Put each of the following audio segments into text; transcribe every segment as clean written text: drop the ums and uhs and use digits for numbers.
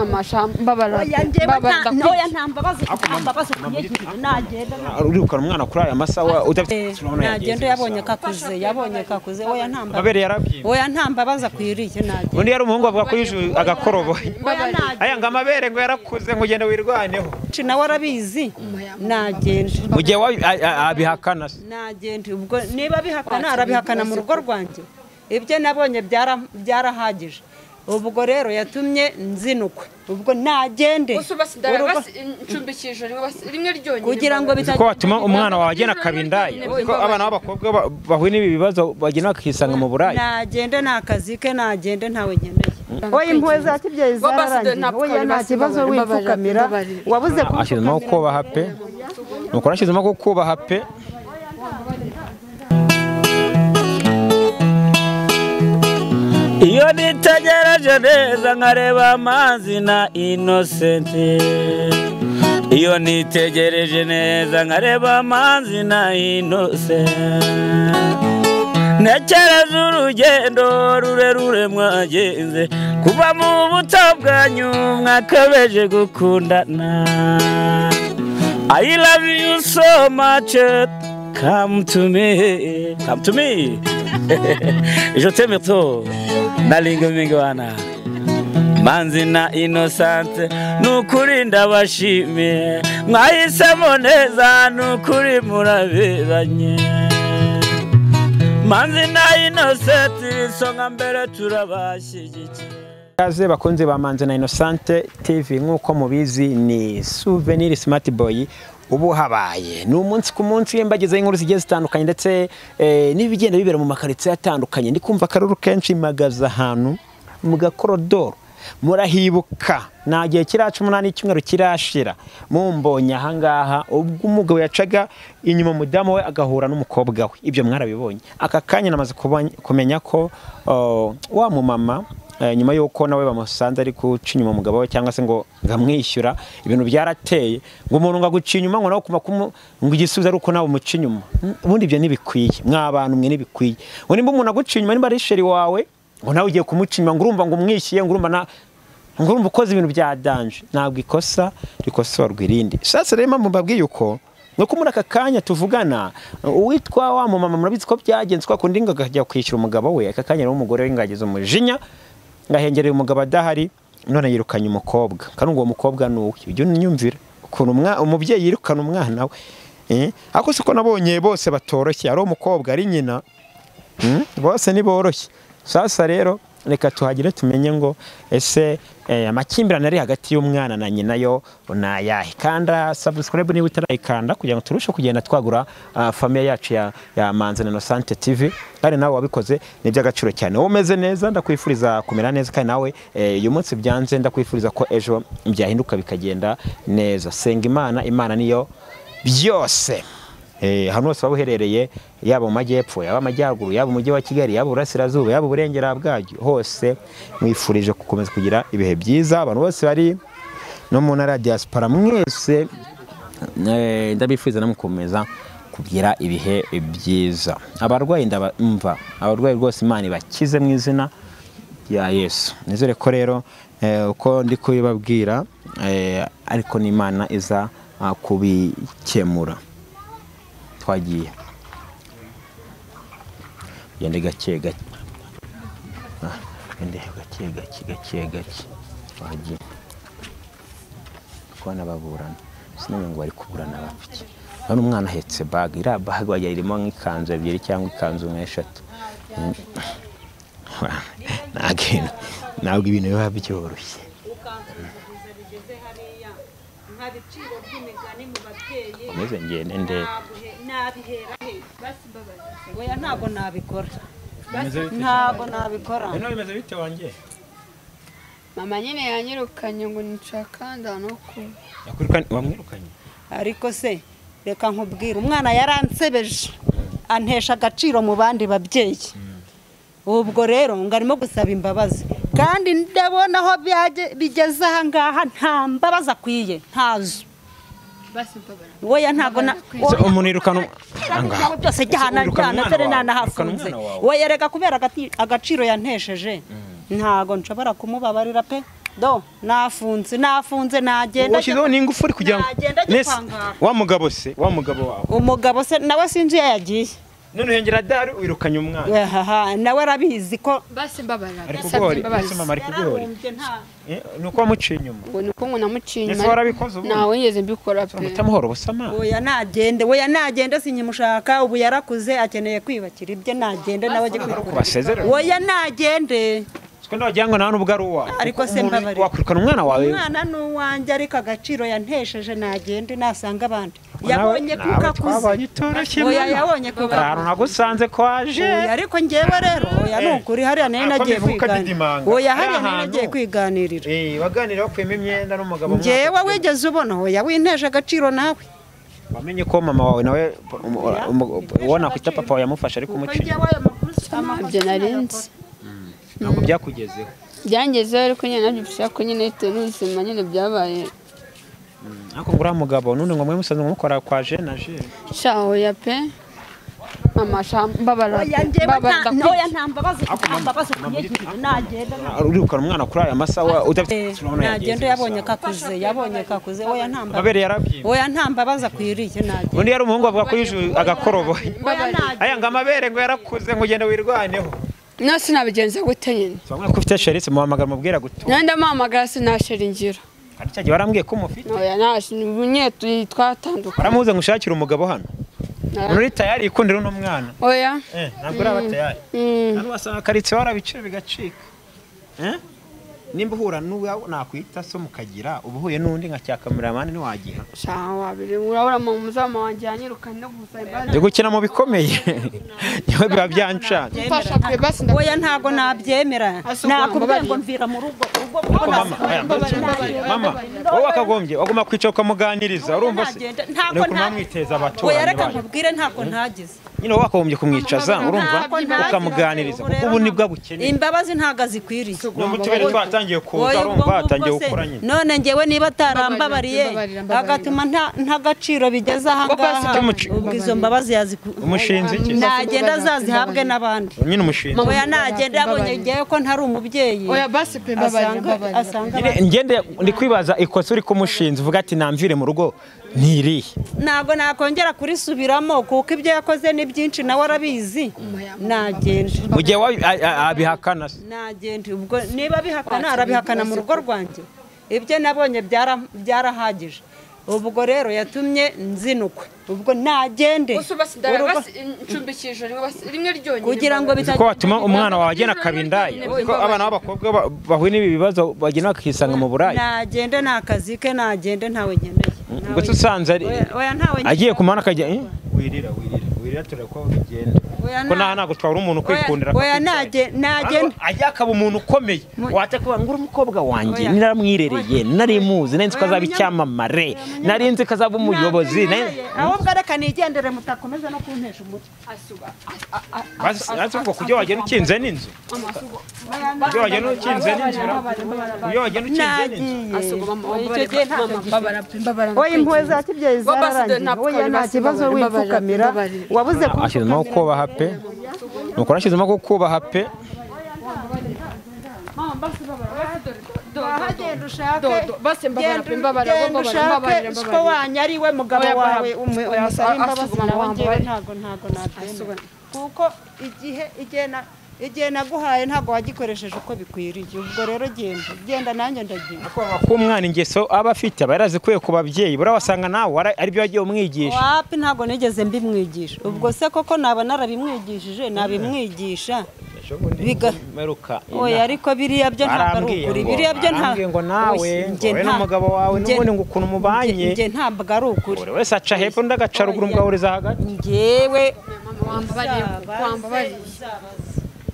Mama mbabara. Oya nta mbabazi, nta mbabazi nagenda. Urukana umwana kuri aya masaha udafite. Nagenda yabonye kakuze, yabonye kakuze. Oya nta mbabazi. Amabere yarabyimbye. Oya nta mbabazi akwiriye nagenda. Undi yari umuhungu avuga ko yuje agakoroboyi. Aya ngo amabere ngo yarakuze ngo ugende wirwaneho. Nawe arabizi nagenda. Mu gihe abihakana nagenda ubwo niba bihakana arabihakana mu rugo rwanjye. Ibyo nabonye byarahagije. Ubwo rero yatumye nzinukwe. Ubwo nagende. Kugira ngo ko watuma umwana wawe agenda akabindaya. Ko abana b'abakobwa bahuye n'ibi bibazo bagenda bakisanga mu buraya. Nagende nakazi ke nagende ntawe nkeneye. Oya impuhwe za kibyeyi zararangiye. Oya nta kibazo wipfukamira. Wabuze ko ashyizemo kubaha pe. Nuko ashyizemo kubaha pe. Iyo nitegereje neza nkareba amazi na Innocent. Iyo nitegereje neza nkareba amazi na Innocent. Ntekereza urugendo rurerure mwagenze kuva mu buto bwanyu mwakabeje gukundana. I love you so much, come to me, come to me. Je t'aime trop. Nalingo mingwana Manzi na Innocent nukuri ndabashimiye mwahisemo neza nukuri muraberanye. Manzi na Innocent isonga mbere turabashyigikiye. Kaze bakunze ba Manzi na Innocent TV nkuko mubizi ni Souvenir Smart Boy ubu habaye ni umunsi ku munsi mbagezeho inkuru zigiye zitandukanye ndetse n'ibigenda bibera mu makaritsiye atandukanye. Ndi kumva akaruru kenshi magaza ahantu mu gakorodoro murahibuka nta gihe kiraca 8 icyumweru kirashira mumbonye aha ngaha ubwo umugabo yacaga inyuma mudamu we agahura n'umukobwa we. Ibyo mwarabibonye. Aka kanya namaze kumenya ko wa mumama nyuma yuko nawe bamusanze ari guca inyuma umugabo we cyangwa se ngo ngamwishyura ibintu byarateye ngo umuntu ngo aguca inyuma ngo nawe kuma ngo igisubizo ari uko nawe umuca inyuma. Ubundi ibyo ntibikwiye mwa bantu mwe ntibikwiye. Ngo nimba umuntu aguca inyuma nimba ari sheri wawe ngo nawe ugiye kumuca inyuma ngo urumva ngo umwishyuye ngo urumva na ngo urumva ukoze ibintu bya danger. Ntabwo ikosa rikosorwa irindi. Sasa rero mpamvu mbabwiye uko nuko muri aka kanya tuvugana uwitwa wa mumama murabizi ko byagenze kwa kundi ngo akajya kwishyura umugabo we. Aka kanya rero umugore we ngageze umujinya ngahengereye umugabo adahari none yirukanye umukobwa. Kandi ngo uwo mukobwa nuwe ujye unyumvira ukuntu umubyeyi yirukana umwana we. Ako siko nabonye bose batoroshye ari umukobwa ari nyina bose ni boroshye. Sasa rero reka tuhagire tumenye ngo ese amakimbirane ari hagati y'umwana na nyina yo nayahe. Kanda subscribe niba utarayikanda kugira ngo turushe kugenda twagura famille yacu ya Manzi na Innocent TV. Kandi nawe wabikoze ni by'agaciro cyane. Wowe umeze neza ndakwifuriza kumera neza kandi nawe uyu munsi byanze ndakwifuriza ko ejo byahinduka bikagenda neza. Senga Imana, Imana niyo byose. Hano hose uherereye yaba mu majyepfo yaba amajyaruguru yaba umujyi wa Kigali yaba uburasirazuba yaba uburengera bwacyo hose mwifurije gukomeza kugira ibihe byiza. Abantu bose bari no mu ntara ya diaspora mwese ndabifuza no mukomeza kugira ibihe byiza. Abarwayi ndabumva abarwayi rwose Imana ibakize mu izina rya Yesu. Nizere ko rero uko ndi kubibabwira ariko n'Imana iza kubikemura. Twagiye gende gake gake gende gake gake gake gake twagiye kubana baburana sinamenye ngo bari kuburana bapiki. None umwana ahetse bag ira bag wagira irimo nk'ikanzu ebyiri cyangwa ikanzu nk'eshatu. Ntabwo ibintu biba byoroshye. Komeze ngende ndebe. Oya ntabwo nabikora. Ntabwo nabikora. Eno bimeze bite wanjye? Mama nyine yanyirukanye ngo nicakanda no ku. Yakwirukanye wamwirukanye? Ariko se reka nkubwire umwana yaransebeje antesha agaciro mu bandi babyeyi. Ubwo rero ngarimo gusaba imbabazi kandi ndabona aho bigeze aha ngaha nta mbabazi akwiye ntazo. Oya ntabwo na umuntu yirukana byose jyana jyana dore nanahafunze. Oya reka kubera agaciro yantesheje ntago nshobora kumubabarira pe. Do nafunze nagenda. Washyizeho n'ingufuri kugira ngo wa mugabo se wa mugabo wawe umugabo se nawe sinzi yagiye. None uhengera dari wirukanye umwana. Nawe arabizi ko basi mbabarira. Ariko mama ari kuguhora. Nuko wamuciye inyuma. Ngo nuko ngo namuciye inyuma. Ese warabikoze ubu? Nawe ngeze mbikora pe. Mutamuhora ubusama. Oya nagende, oya nagende sinkimushaka ubu yarakuze akeneye kwibakira ibye nagende nawe ajye kwibakira. Oya nagende. Siko ndagira ngo nawe nubwo ari uwawe. Ariko se mbabarira. Wakwirukana umwana wawe. Umwana ni uwanjye ariko agaciro yantesheje nagende nasanga abandi. Yabonye kuko akuze. Oya yabonye kuko. Ahantu nagusanze ko aje. Oya ariko ngewe rero oya nukuri hariya nari nagiye kwiganirira. Oya hariya nari nagiye kwiganirira. Waganira bakuyemo imyenda n'umugabo. Ngewe wigeze ubona oya winteje agaciro nawe. Wamenye ko mama wawe nawe ubona kwita papa yamufasha ariko umuciye. Ibyo narinzi. Ntabwo byakugezeho. Byangezeho ariko nyine nabyo bishaka ko nyine bitewe n'ubuzima nyine byabaye. Ariko ngo uriya mugabo none ngo mwe musanzwe mukora kwa je na je. Sha oya pe. Mama sha mbabara. Oya nta mbabazi nagenda. Urirukana umwana kuri aya masaha udafite nagenda yabonye kakuze oya nta mbabazi. Amabere yarabyimbye. Oya nta mbabazi akwiriye nagenda. Undi yari umuhungu avuga ko yuje agakoroboyi. Aya ngo amabere ngo yarakuze ngo ugende wirwaneho. No sinabigenza gute nyine. Bamwe ko ufite sheritse muhamagara mubwira gutu. Nanda muhamagara sinashiringira. Kandi cyagiye warambwiye ko mufite. Oya nashinye twatandukanye. Waramuze ngushakira umugabo hano. Uri tayari ikundira uno mwana. Oya. Ntabwo uraba tayari. Hano wasanga karitse warabicira bigacika. Nimba uhura n'uwe nakwita so mukagira ubuhuye n'undi nka cya cameraman ni wagiha. Shawa biri urabura mu muzama wanjye yanyirukanye no gusaba imbabazi. Ndi gukina mu bikomeye. Niwe biba byancana. Oya ntago nabyemera. Nakubwiye ngo mvira mu rugo. Mama, wowe wakagombye waguma kwicara ukamuganiriza urumva se. Ntago ntamwiteza abaturanyi. Oya reka nkubwire ntago ntagize. Nyine wowe wakagombye kumwicaza urumva ukamuganiriza kuko ubu nibwo agukeneye. Imbabazi ntago azikwiriye. N'umutubere twatangiye kuza urumva atangiye gukura nyine. None ngewe niba atarambabariye agatuma nta gaciro bigeze aha ngaha ubwo izo mbabazi umushinzi iki nagenda azazihabwe n'abandi. Nyine umushinzi. Oya nagenda yabonye ngewe ko ntari umubyeyi. Oya basi pe mbabarira. Ngende ndi kwibaza ikosa uri kumushinzi uvuga ati namvire mu rugo ntirihe. Ntago nakongera kurisubiramo kuko ibyo yakoze ni byinshi nawe arabizi. Nagenda. Mu gihe abihakana. Nagenda ubwo niba abihakana arabihakana mu rugo rwanjye. Ibyo nabonye byarahagije. Ubwo rero yatumye nzinukwe. Ubwo nagende. Kugira ngo ko watuma umwana wawe agenda akabindaya. Kuko abana b'abakobwa bahuye n'ibi bibazo bagenda bakisanga mu buraya. Nagende nta kazi ke nagende ntawe nkeneye. Gusa usanze agiye kumana akajya wirira turako bigenda. Ko nta ntago twabura umuntu kwikundira. Oya nagende ajya akaba umuntu ukomeye. Wate kuba ngura umukobwa wanjye naramwirereye narimuzi nari nzi ko azaba icyamamare nari nzi ko azaba umuyobozi. Ahubwo reka nigendere mutakomeza no kuntesha umutwe. Basi ubwo kujya wagenda ukinze n'inzu. Kujya wagenda ukinze n'inzu. Kujya wagenda ukinze n'inzu. Oya impuhwe za kibyeyi zararangiye. Oya nta kibazo wipfukamira wabuze ashyizemo kubaha pe. Nuko ashyizemo kubaha pe. Genda ushake ko wanyu ari we mugabo wawe umusaba imbabazi nawe ngewe ntago nabyemera kuko igihe naguhaye ntago wagikoresheje uko bikwiriye. Ubwo rero genda nanjye ndagiye. Ko umwana ingeso aba afite aba yarazikuye ku babyeyi buriya wasanga nawe ari byo wagiye umwigisha. Wapi ntago nigeze mbimwigisha. Ubwo se koko naba narabimwigishije nabimwigisha. Oya ariko biriya byo ntabwo ari ukuri. Biriya byo ntabwo ngo nawe wowe n'umugabo wawe n'ubundi ngo ukuntu mubanye nge ntabwo ari ukuri. Buri wese aca hepfo undi agaca ruguru mugahuriza hagati. Ngewe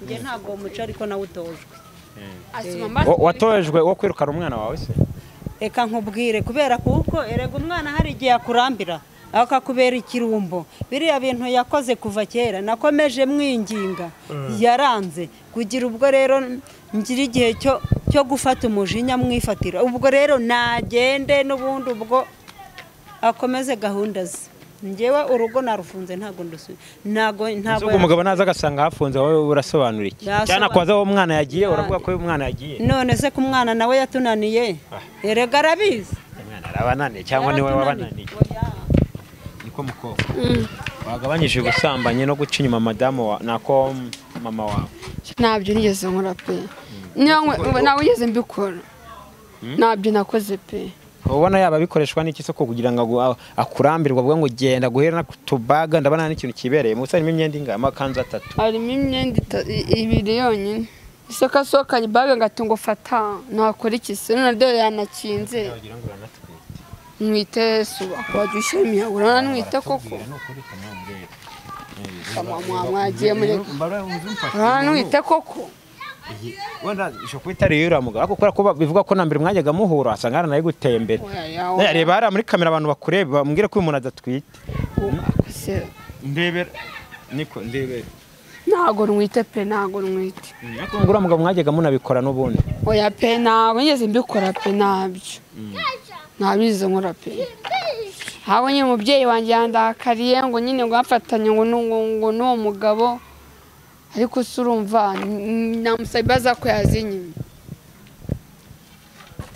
nge ntabwo umuco ariko nawe utojwe. Watojwe wo kwirukana umwana wawe se? Reka nkubwire kubera kuko erega umwana hari igihe akurambira akakubera ikirumbo. Biriya bintu yakoze kuva kera nakomeje mwinginga yaranze kugira ubwo rero ngira igihe cyo gufata umujinya mwifatira. Ubwo rero nagende n'ubundi ubwo akomeze gahunda ze. Njyewe urugo narufunze ntago ndusuye. Ntago ubwo umugabo naza agasanga hafunze wowe urasobanura iki? Cyane akwaza uwo mwana yagiye uravuga ko uyu mwana yagiye. None se ku mwana nawe yatunaniye? Erega arabizi. Umwana arabananiye cyangwa niwe wabananiye? Niko mukobwa. Wagabanyije ubusambanyi no guca inyuma madamu wa nako mama wawe. Ntabyo nigeze nkora pe. Nawe ugeze mbikora. Ntabyo nakoze pe. Ubona yaba bikoreshwa n'iki soko kugira ngo akurambirwa avuga ngo genda guhera na tubaga ndabona n'ikintu kibereye musa harimo imyenda ingahe amakanzu atatu harimo imyenda ibiri yonyine isoka sokanye baga ngatungo fata nakora iki se none dore yanakinze mwite suba kwajya ushimya urana nwite koko mwagiye muri urana nwite koko wenda ishobora kuba itari uriya mugabo ariko kubera ko bivuga ko na mbere mwajyaga muhura asanga haranaye gutembera. Reba hariya muri kamera abantu bakureba bambwire ko uyu muntu adatwite. Ndebera niko ndebera ntago nwite pe ntago nwite. Ariko ngo uriya mugabo mwajyaga munabikora n'ubundi? Oya pe ntabwo nigeze mbikora pe ntabyo ntabizi nkora pe. Aho nyine umubyeyi wanjye yandakariye ngo nyine ngo amfatanye ngo n'uwo mugabo ariko se urumva namusaba imbabazi ko yazinyimye.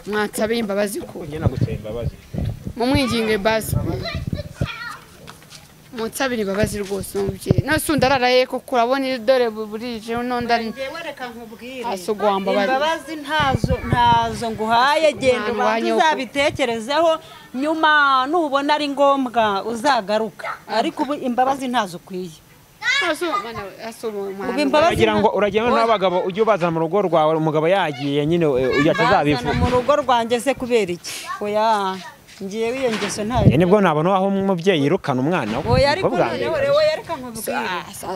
Mwansabe imbabazi ko mumwinginge basi munsabire imbabazi rwose umubyeyi. None se undi araraye koko urabona dore burije none ndari njyewe reka nkubwire imbabazi ntazo nguhaye genda ubanze uzabitekerezeho nyuma nubona ari ngombwa uzagaruka ariko ubu imbabazi ntazo ukwiye. Uragira ngo uragira n'abagabo ujye ubazana mu rugo rwawe umugabo yagiye nyine ujya atazabivuga mu rugo rwanjye se kubera iki? Oya ngiye wiyo ngeso ntayo. Nibwo nabona aho umubyeyi yirukana umwana we. Oya ariko noneho oya reka nkubwire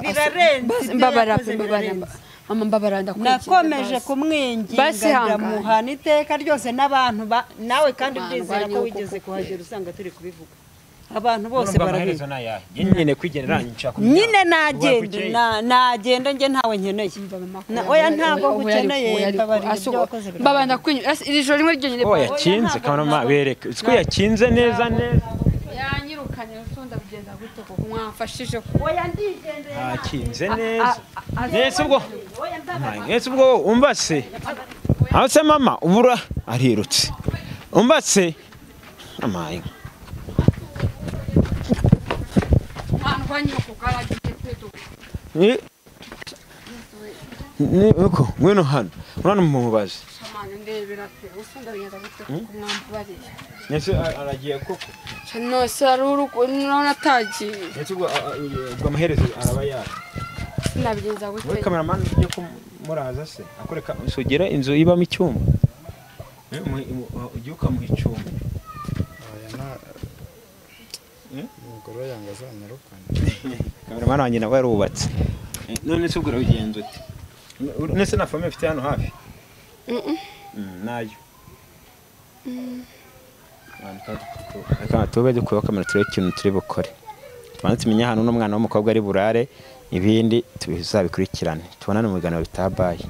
birarenze. Mbabara mama mbabara ndakurikira. Nakomeje kumwinginga ndamuhana iteka ryose n'abantu nawe kandi ndizera ko wigeze kuhagera usanga turi kubivuga. Abantu bose barabizi. Nyine kwigenera nshaka nyine nagenda nge ntawe nkeneye. Oya ntago gukeneye mbaba ndakwinyu iri joro rimwe ryonyine. Oya yakinze kamera bereke uko yakinze neza neza yanyirukanye usunda bigenda gute koko mwamfashije ko oya ndigendeye yakinze neza nese ubwo nese ubwo umva se aho se mama ubura arirutse umva se amaye ni uko ngwino hano urana mumubaze nese aragiye koko no se aruruko none atagiye nese ubwo amaherezo araba ya sinabigenza gute. Muri cameraman ujye kumuraza se akoreka usugera inzu ibamo icyumba ujye ukamuha icyumba. Umugore yanga azanyarukana. Cameraman wanjye nawe yarubatse. None se ubwo urabigenza ute? None se na famille ufite hano hafi? Nayo. Reka tube dukuyeho kamera turebe ikintu turi bukore. Tubanze tumenye ahantu n'umwana w'umukobwa ari burare ibindi tubizabikurikirane. Tubonane mu biganiro bitabaye.